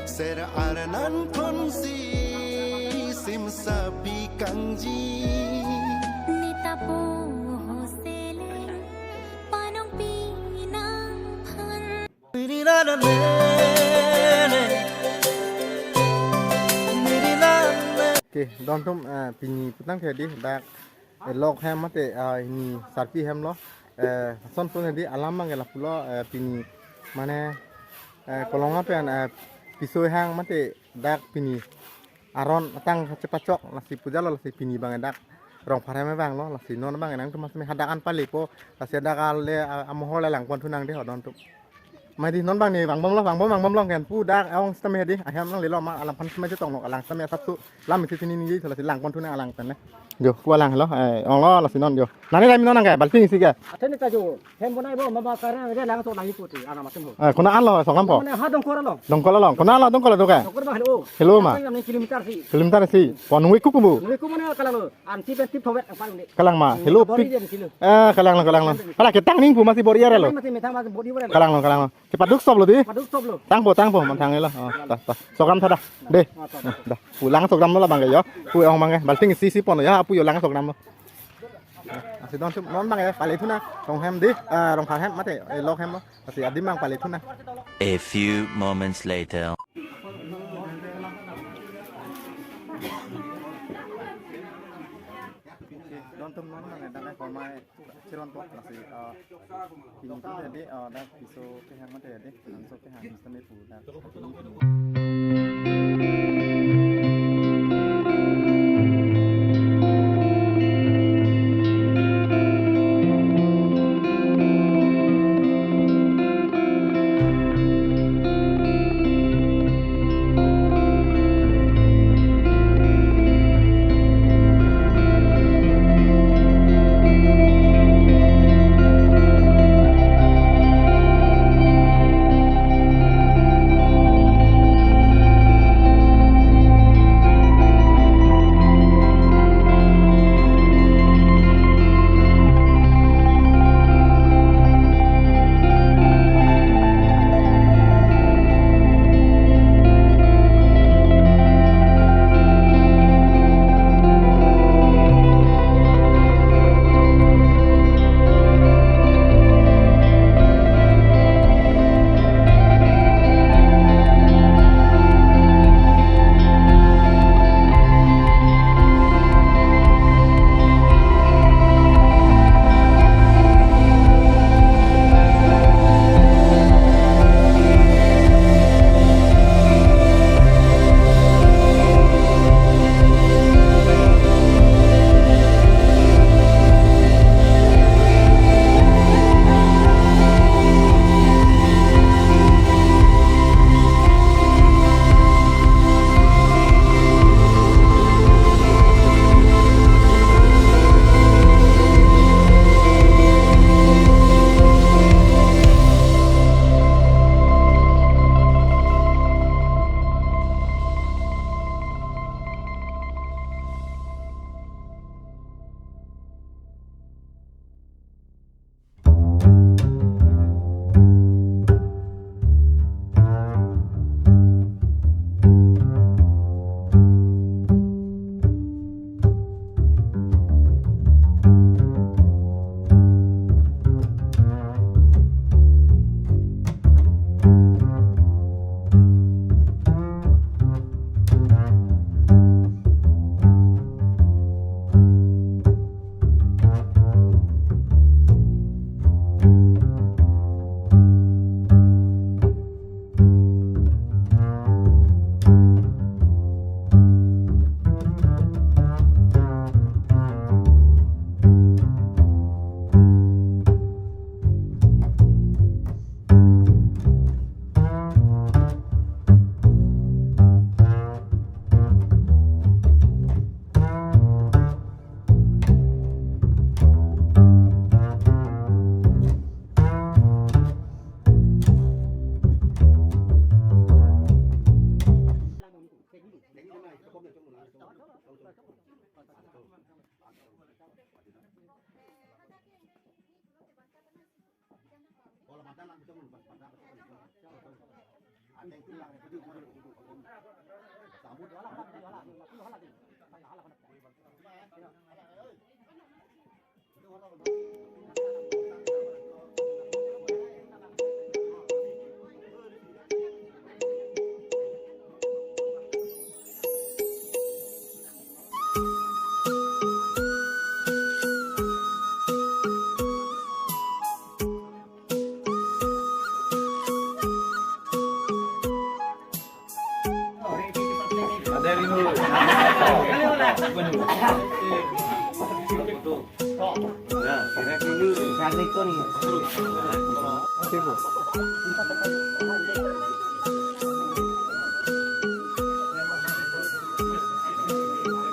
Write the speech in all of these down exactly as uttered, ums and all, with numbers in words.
Ser arnan thonsi simsapi kangji. Nita po hosele panong pinang phan. Oke, don atum, eh, pini putang ke di dak, eh, lok hem mate, ah, hini sarpi hem lo, eh, son pun di alam mang ke lapulo, eh, pini mane, eh, Kolonga pen, eh, piso hang mate dak pini aron atang chepachok lasi puja lo, lasi pini bang dak Rongphar hem bang lo, lasi non bang nangtum masme hadak an palepo, lasi dak ale, ah, amohor le langpon thunang de ho don atum. Mai di non bang ni vangbom lo, vangbom, vangbom lo, ken pu dak aong sitame di ahem nanglelo ma alang phan sitame chetong lo, alang sitame asapso lam isi sini ni, lasi langpon thunang alang pen le. Jo, pu alang lo, eh, ong lo, lasi non jo. Nani lam non nang ke, balting isi ke. Athe neta jo, hem bonai bo, mama karang, dia lang sok lang iputi, ana masin ho. Eh, konat an lo, sok lam po. Mane ha Dongkol along. Dongkol along, konat lo, Dongkol lo ke. Dongkol bang, hello. Hello ma. Apa yang namanya kilometer sih? Kilometer isi, pon nungwi kuku bu. Nungwi kuku mana kalau lo, anti pen tip thowet apa ini? Kalang ma, hello, body pik. Dia di sini. Eh, kalang lo, kalang lo. Hala ketang ning pu masih bor iya lo. Masih metang masih body bor. Kalang lo, kalang lo. Kepaduk stop lo di. Paduk stop lo. Tangpo, tangpo, man tang lo. Oh, ta, ta. Sok lam tha da. De. Oh, ta, ta. Dah. Pu lang sok lam lo labang ke yo. Pu ong bang ke. Balting isi isi pon lo ya. Pu yo lang sok lam lo. Lasi don atum non bang ke. Pale thunang. Rong hem di. Ah, Rongphar hem mate. Eh, lok hem lo. Lasi adim bang pale thunang. A few moments later. Don atum non bang ke. Dak ke kormai. Chiron po lasi, eh, pini pu jadi, eh, dak piso kehang mate jadi, piso kehang sitame pu dak.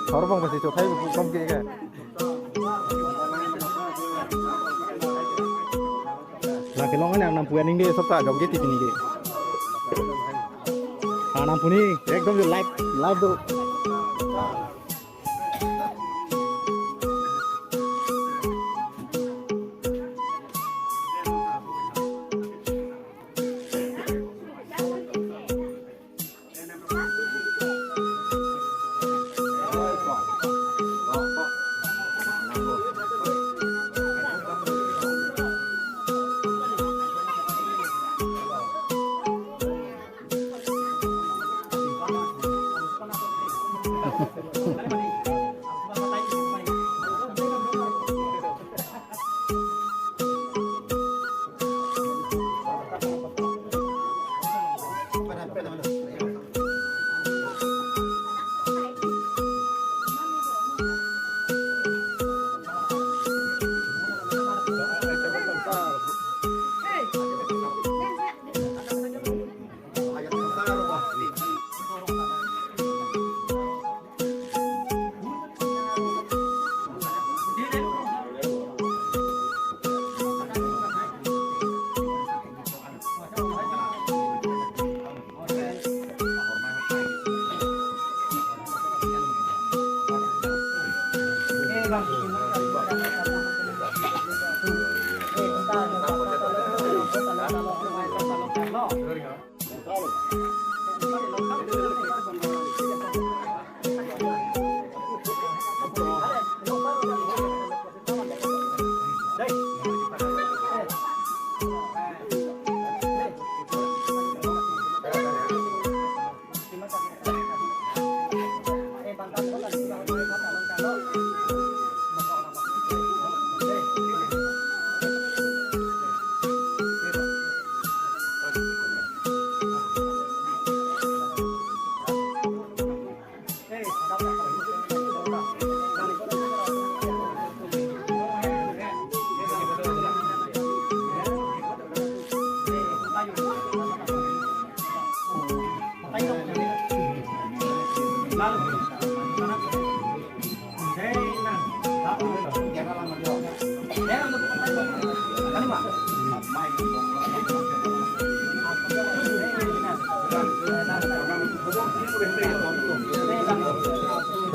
Sorbong pasi chokhai bu kom ke ke. Lake long ani Arnam pu aning de sopta jok ke tipini ke. Arnam pu ni ekdom je live, live do.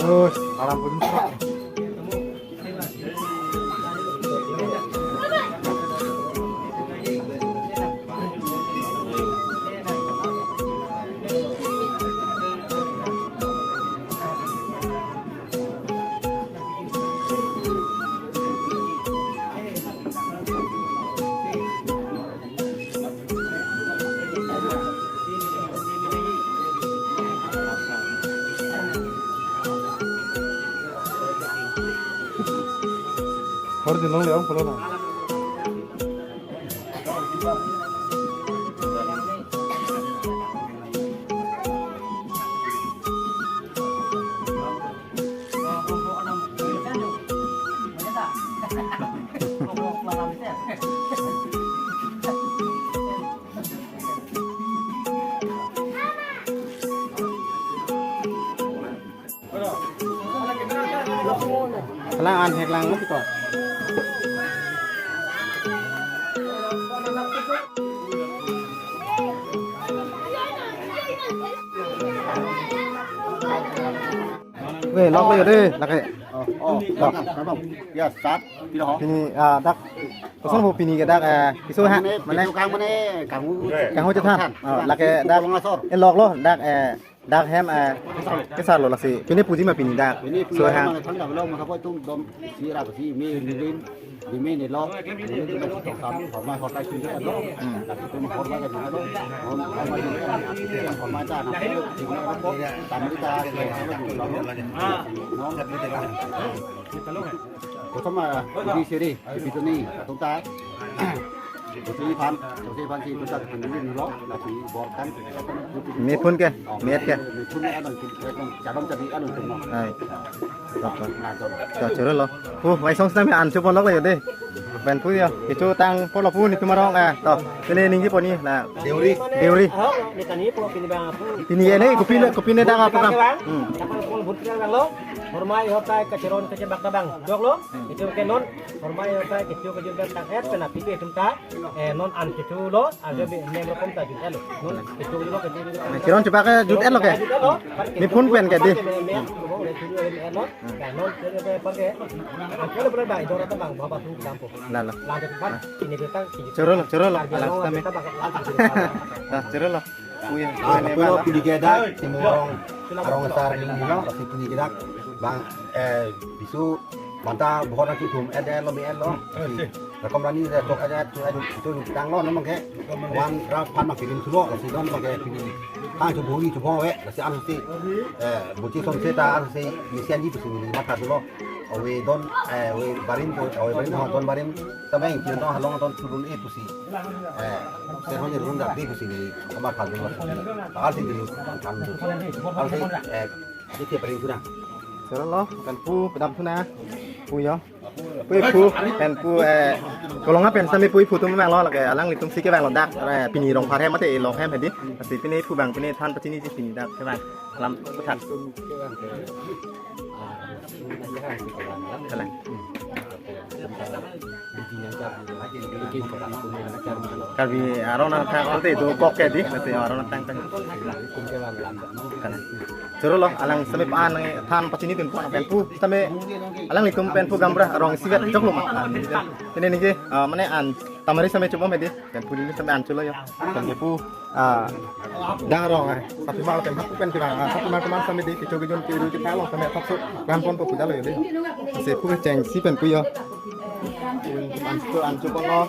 Terus, alam pun. Hor din long leong polo na. Lang an hek lang mo kito. Weh, lok lo ya deh, lake. Oh, oh, lok. Ya, start. Pini, ah, dak. Koson bo pini ke dak, eh, piso ha, mane, piso kang mane, kanghu, kanghu chethan. Oh, lake dak, kolong asor. Eh, lok lo, dak, eh, dak hem, eh, kesar lo lasi. Pini puji ma pini dak. Pini puji so ha. Mane thang dak lo, masa po tum dom, si ra si, me, ni rin, ni me, ni lo, ni rin, ni lo, si tok sam, horma, horta, si lo. Hmm. Lasi tum horma ke lo, horma, horma, horma ta, na, tamri ta, no. Kosoma, di seri, di pitoni, atum ta. Dosi phan, dosi phan si atum ta pitoni lo, lasi bor kan. Me phun ke, me ke. Me phun ke along, along, chadam chadi along tum lo. Hai. Apa? Na, choro. To, choro lo. Pu, vai song sna me an chu pon lo yo de. Pen pu yo, kecho tang pon lo pu netum arong, eh, to. Pini ningje pon ni, na. Deuri. Deuri. Pini ye ne, kopi ne, kopi ne dak apa kam? Hmm. Hormai hotai kacheron kachebak tabang. Dok lo. Kecho ke non, hormai hotai kecho kejun dak tang et, kena pipe atum ta, eh, non an kecho lo, ajo be nem rokom ta jun et lo. Non kecho lo, kecho lo. Kiron coba ke jun et lo ke? Jun et lo. Me phun pen ke di. Me, me, me, non, ke, ke, ke, ke. An kecho lo berada, idora tabang, baba tu dampo. Lalo. Lalo, kan, ini kita, ini. Choro lo, choro lo, alang sami. Kita bakal lagi. Ah, choro lo. Uya, ah, uya, pulo bang. Pini ke dak, Timung arong, arong asar ni lo, pini ke dak, bang, eh, bisu, manta bohor na kitum, et, et lo, me et lo. Rakom rani, eh, tok aja, tu aja, tu aja, tang lo, namang ke, wan, ra, phan ma kirim sulo, lasi don, ma ke, pini, tang chu buni, chu bo we, lasi an si, eh, buci son seta, an si, mesian ji, pusi, ni, mata sulo, awe don, eh, awe barim, awe barim, don barim, sampai, kiri don, halong, don, turun, eh, pusi. Eh, terhon ni run dak di pusi ni, kamar kalung pusi ni. Hal si di, kan tu. Hal si, eh, di tiap ring tu na. Choro lo, pen pu, kedam tu na. Pu yo. Pu, pu, pen pu, eh, kolong pen sami pu, pu tum vang lo, lake alanglitum si ke vang lo dak, eh, pini rong phar hem mate long hem hedi. Lasi pini pu bang, pini than pachini ji pini dak ke vang. Alam kuthat. Kalang. Karbi aron nangthan ante do kok ke di, mate aron nangthan pen. Kalang. Choro lo, alang sami pa an than pachini pin pu, pen pu, sami alanglitum pen pu gambra arong isivet chok lo ma. Pini ningje, ah, mane an tamari sami chubom hedi, pen pu ningje sami an cholo yo. Pen pu, ah, dak arong, ah, sapi mal pen hapu pen kevang, ah, sapi mal keman sami di, kecho kejun keru kita lo, sami thapsu, ran pon po puja lo yo di. Si pu cheng si pen pu yo. An chu, an chu pon lo.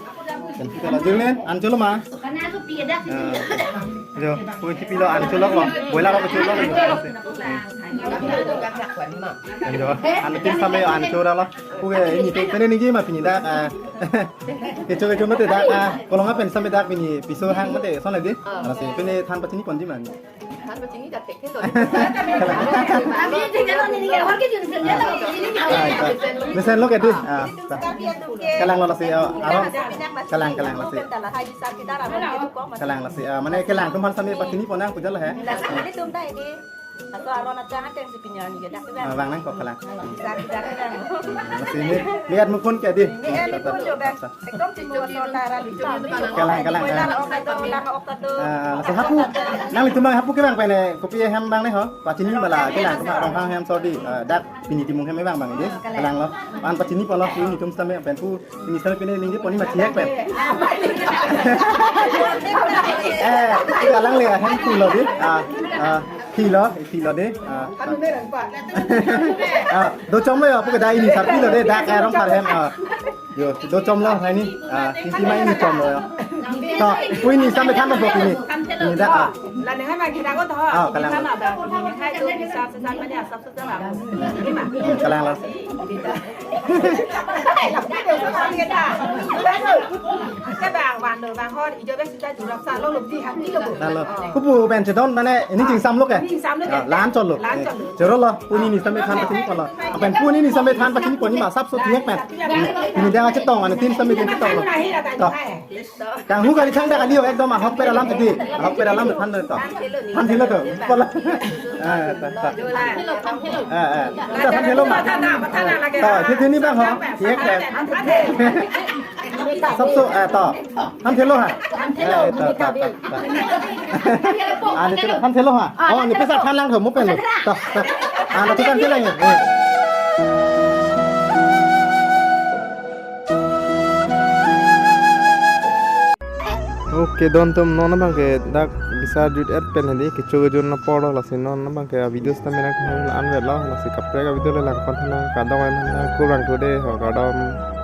Pen pu lo, jeng nen, an chu lo ma. Ah, jo, pu si pi lo, an chu lo lo. Boila lo chu lo lo. Jo, an tin sami an chu lo lo. Pu ke ini te, tene ningje ma pini dak, ah. Kecho kecho mate dak, ah, kolong pen sami dak pini piso hang mate, son lagi. Ah. Lasi pini than pachini ponji ma ni. Than pachini dak thek thek lo. Kami je kalau ni ni hor ke jun sen ya lo. Mesen lo ke di. Ah, kalang lo lasi, ah, arong. Kalang, kalang lasi. Kalang lasi, ah, mane kalang atum aphan sami pachini pon nang puja lo he. Lasi ini tum ta ini. Atau aron atang ateng si pinya ni dak. Ah, vang nang kok kalang. Lasi ini lihat mukun ke di. Ini mukun jo bang. Ekdom timur asor taran. Kalang, kalang, kalang. Boiler ok kado, lang ok kado. Ah, lasi hapu. Nanglitum bang hapu kevang pen ne, kopi hem bang ne ho. Pachini bala kelang, kema rong hang hem sodi. Ah, dak pini Timung hem vang bang di. Kalang lo. An pachini pon lo, pini tum sami pen pu. Pini sami pini ningje pon ni ma thiek pen. Eh, kalang le hem tu lo di. Ah, ah, thi lo, thi lo di. Ah. Ah, do chom lo yo, pu ke dai ni sarpi lo di, dak arong phar hem. Ah. Yo, do chom lo, hai ni. Ah, si si mai ni chom lo yo. To, pu ini sami than lo ini. Ini dak, ah. La ne hai ma kita ko to. Ah, kalang. Kita na da. Ini hai do bisa sesan ma dia sab sesan la. Ini ma. Hmm, kalang lo. Ke bang, bang, bang, hor, ijo bes Lalo. Kupu pen chedon mane ini jingsam lo ke? Jingsam lo ke? Ah, lan cholo. Lan cholo. Choro lo, pu nini sami than pachini pon lo. Apen pu nini sami than pachini pon ni ma sab so thiek pen. Ini dia chetong, ane tin sami tin chetong lo. To. Kanghu kali thang dak kali yo, ekdom ahok per alam tadi. Ahok per alam than to. Than thilo to. Pala. Ah, ta, ta. Ah, ah. Kita than thilo ma. To, sini bang ho. Thiek pen. Sab so, eh, to. Than thilo ha. Eh, to, to, to, to. Ah, ni thilo, than thilo ha. Oh, ni pisa than lang ho, mo pen lo. To, to. Ah, na tu than thilo ni. Eh. Kedon atum, non abang ke dak bisar jut-et pen hedi, kecho kejun apor lo, lasi non abang ke a-video seta mena khan an vet lo, lasi kaprek a-video le lang pon tha nang, kadokave aphan kurvangthu dei ho, kardom.